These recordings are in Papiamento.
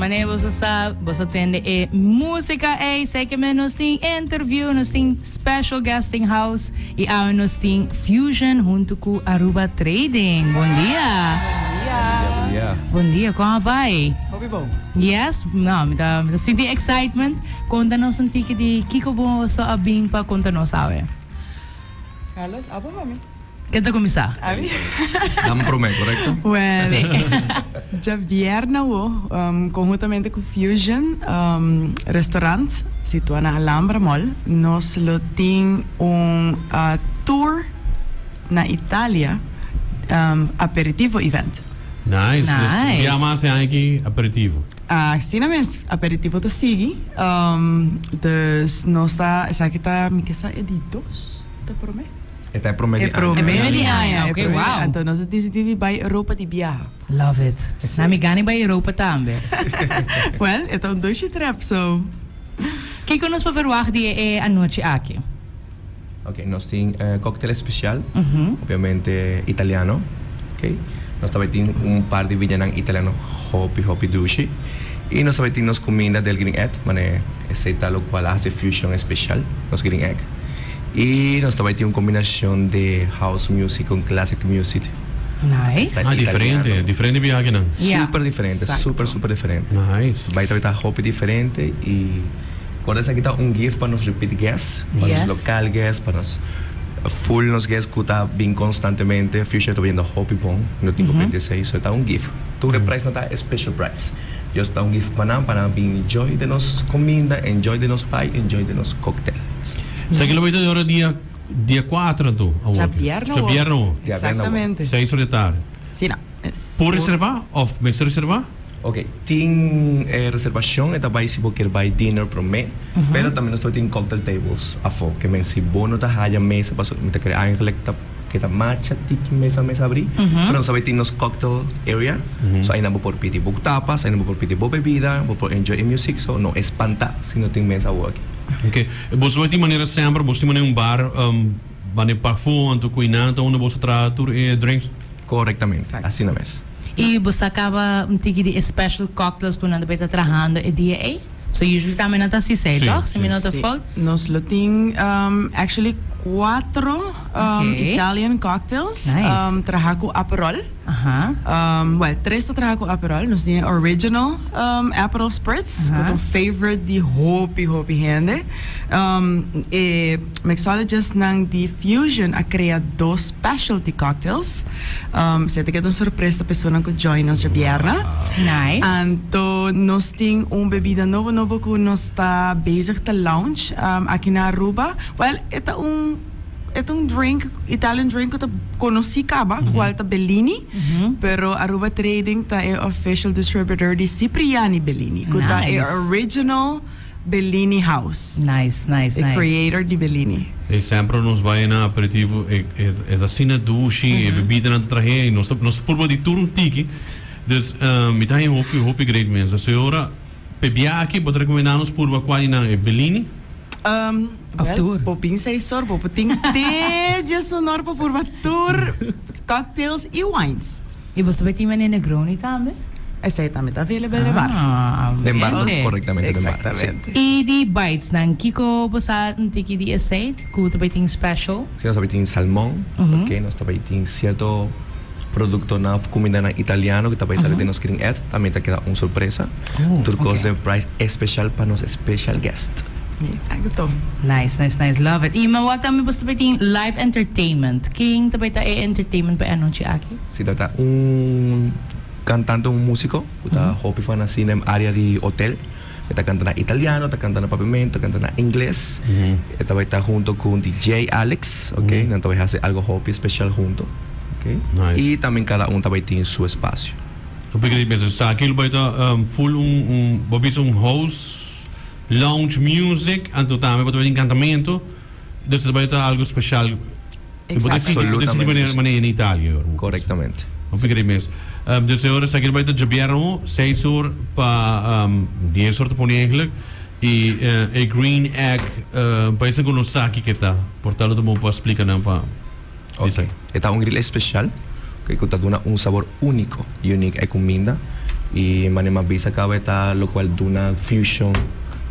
Mane boso sa, boso tende e musica ey, sei ke men nos tin interview, nos tin special guest in house y awe nos tin Fusion hunto cu Aruba Trading. Bon dia. Bon dia. Bon dia. Bon dia, con a bay? Hopi bon. Yes, no, mi ta, mi ta sinti excitement. Conta nos un tiki di kico boso a bin pa conta nos awe. Carlos, abo of ami? Ken ta kuminsá? Ami. Nan promé, korekto? Well, Sí. djabièrnè awo, konhuntamente ku Fusion Restaurant, situá na Alhambra Mall, nos lo tin un tour na Italia, aperitivo event. Nice. Dus Nice. bia mas e aña aki aperitivo. Asina mes, aperitivo ta sigui. Dus nos ta, esaki ta, mi ke sa e di dos, ta promé? E ta e promé di E aña. promé E promé di aña, e ok, promé di wow. Anto nos a disidí di bai Europa di biaha. Love it. Na mi gana bai Europa tambe. Well, e ta un dushi trip, so. Kiko nos por verwagt di e anochi aki? Ok, nos tin cocktail especial, obviamente italiano, ok. Nos ta bai tin un par di biñanan italiano hopi hopi dushi. Y nos ta bai tin nos cuminda del Green Egg, mane esey ta locual a haci fusion especial, nos Green Egg. Y nos ta bai tin un combinacion de house music con classic music. Nice. Ah, diferente, diferente biahenan. Yeah. Super diferente, super super diferente. Nice. Bai ta bai ta hopi diferente y corda esaki ta un gift pa nos repeat guests, pa nos local guests, pa nos full nos guests cu ta bin constantemente. Fusion ta bayendo hopi bon, no tin cu pende esey, so e ta un gift. Tur e prijsnan ta e special price. Dios ta un gift pa nan, pa nan bin enjoy den nos cuminda, enjoy den nos pie, enjoy den nos cocktails. Esaki lo bay ta di ora dia dia cuatro anto awor. Djabièrnè awor. Djabièrnè awor. Exactamente. Seis ora di tardi. Si no. Por reserva of mester reserva? Ok, tin e reservacion e ta bay si bo kier bay dinner prome, pero tambe nos tin cocktail tables afo, ke men si bo no ta haya mesa pasobra mi ta kere eigenlijk ta Ke ta macha tiki mesa mesa abri, pero nos ta bay tin nos cocktail area, so aynan bo por pidi bo tapas, aynan bo por pidi bo bebida, bo por enjoy e music, so no espanta si no tin mesa awor aki. Ok, boso bay tin manera semper, boso tin manera un bar banda e pafó anto cu eynan ta unda boso traha tur e drinks? Corectamente, asina mes. Y bo sa caba un tiki di e special cocktails cu nan ta bay ta trahando e dia ey? So usually tambe nan ta hasi esey, toch? Si mi no ta fout. Nos lo tin actually cuatro Italian cocktails traha cu Aperol. Well, tres ta traha cu Aperol. Nos tin e original Aperol Spritz, cu ta un favorite di hopi, hopi hende. E mixologistnan di Fusion a crea dos specialty cocktails. Esey ta keda un sorpresa pa esunnan cu join nos djabièrnè. Nice. Anto nos tin un bebida nobo nobo cu nos ta bezig ta launch aki na Aruba. Well, e ta un e ta un drink, Italian drink cu ta conoci caba, cual ta Bellini, pero Aruba Trading ta e official distributor di Cipriani Bellini, cu ta e original Bellini House. Nice, nice, E nice. creator di Bellini. E semper nos bai na aperitivo e e ta asina dushi, e bebidanan ta trahe y nos ta nos ta purba di tur un tiki. Dus mi ta haña hopi hopi great mes. Dus e ora p'e bia aki bo ta recomenda nos purba cual di nan? E Bellini? Of Well, tur. bo bin seis or, bo por tin te dies honor pa purba tur cocktails y wines. Y bo ta bay tin mane Negroni tambe? Esey tambe ta available den bar. Ah, Den bar, ok. correctamente den bar. Sí. Exactamente. Y di bites nan, kico bo sa un tiki di esey cu ta bay tin special? Si, nos ta bay tin salmon, ok, nos ta bay tin cierto productonan of cumindanan italiano cu ta bay sali den nos Green Egg, tambe ta keda un sorpresa. Oh, Tur cos ok. den price especial pa nos special guest. Exacto. Nice, nice, nice. Love it. Y mi wak tambe boso ta bay tin live entertainment. Ken ta bay ta e entertainment pa e anochi aki? Si ta ta un cantante, un musico cu ta hopi fan asina den area di hotel. E ta canta na italiano, ta canta na papiamento, ta canta na ingles. E ta bay ta hunto cu DJ Alex, ok. Nan ta bay haci algo hopi special hunto, ok. Nice. Y tambe cada un ta bay tin su espacio. Hopi great mes. Esaki lo bay ta full un, un, bo bisa un house lounge music, anto tambe bo ta bay tin cantamento. Dus ta bay ta algo special. Bo ta sinti, bo ta sinti manera, manera in Italia. Correctamente. Hopi great mes. Dus e ora esaki lo bay ta djabièrnè seis or pa dies or ta pone eigenlijk. Y e green egg pa esnan cu no sa kico e ta, por tal lo ta bon pa splica nan pa Ok. E ta un grill especial, ok, cu ta duna un sabor unico, unique, e cuminda. Y mane m'a bisa caba e ta locual duna Fusion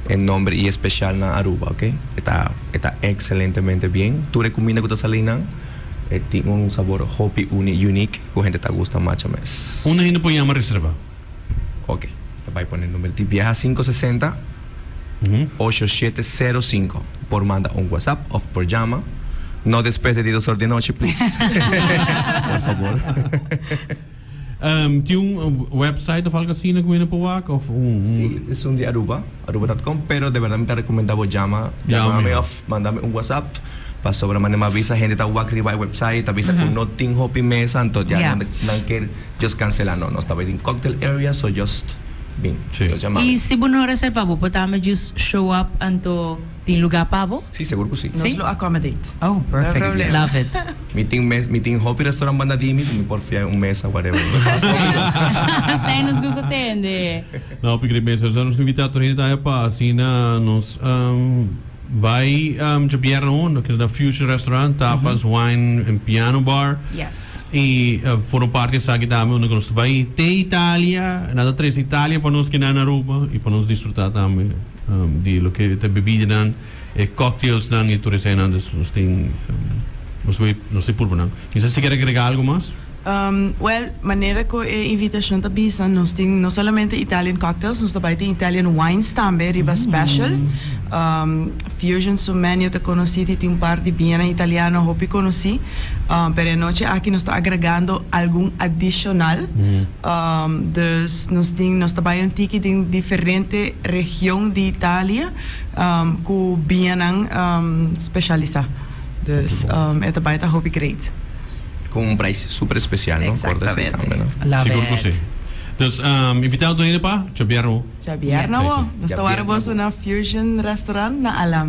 e nomber y especial na Aruba, ok. E ta e ta excelentemente bien. Tur e cuminda cu ta sali nan e tin un sabor hopi uni unique cu hende ta gusta macha mes. Unda hende por yama reserva? Ok, ta bay pone number di biaha 560 8705. Por manda un WhatsApp of por yama. No despues di 12 or di nochi please. Por favor. Um, tin un website of algo asina cu hende por wak of un, un. Sí, esun di Aruba, aruba.com, pero de berdad mi ta recomenda bo yama, Yama yamami mi. of mandami un WhatsApp, pasobra mane mi a bisa hende ta wak riba e website, ta bisa cu no tin hopi mesa, anto ya Ja. nan, nan kier just cancela, no, nos ta bay tin cocktail area, so just bin, Sí. just yamami. Y si bo no reserva bo por tambe just show up anto tin lugar pa bo? Sí, sigur cu sí. Nos Sí? lo accommodate. Oh, perfect. No problema. Love it. Mi tin mes, mi tin hopi restaurant banda di mi, so mi por fia un mesa, whatever. Esei nos gusta tende. No, hopi great mesa. So nos invita tur hende ta pa asina nos um, bai um, djabièrnè on, no keda Fusion Restaurant, tapas, wine en piano bar. Yes. Y uh, forma parti esaki tambe unda ku nos ta bai te Italia, nan ta trese Italia pa nos keda na Aruba y pa nos disfruta tambe um, di loke ta bebidanan. E cocktailsnan y tur eseinan dus nos tin nos bay nos tin purba nan. Quizas si kier agrega algo mas? Well, manera cu e invitacion ta bisa nos tin no solamente Italian cocktails, nos ta bay tin Italian wines tambe riba special. Fusion su menu ta conoci di tin un par di biñanan italiano hopi conoci, pero e nochi aki nos ta agregando algun adicional. Dus nos tin nos ta bay un tiki den diferente region di Italia. Ku biñanan specialisa. Dus e ta bai ta hopi great. Ku un prijs super especial no? Corda esei tambe no? Love Sigur ku it. si. Dus invitado tur hende pa djabièrnè. Djabièrnè. Nos ta wara boso na Fusion Restaurant na Alhambra.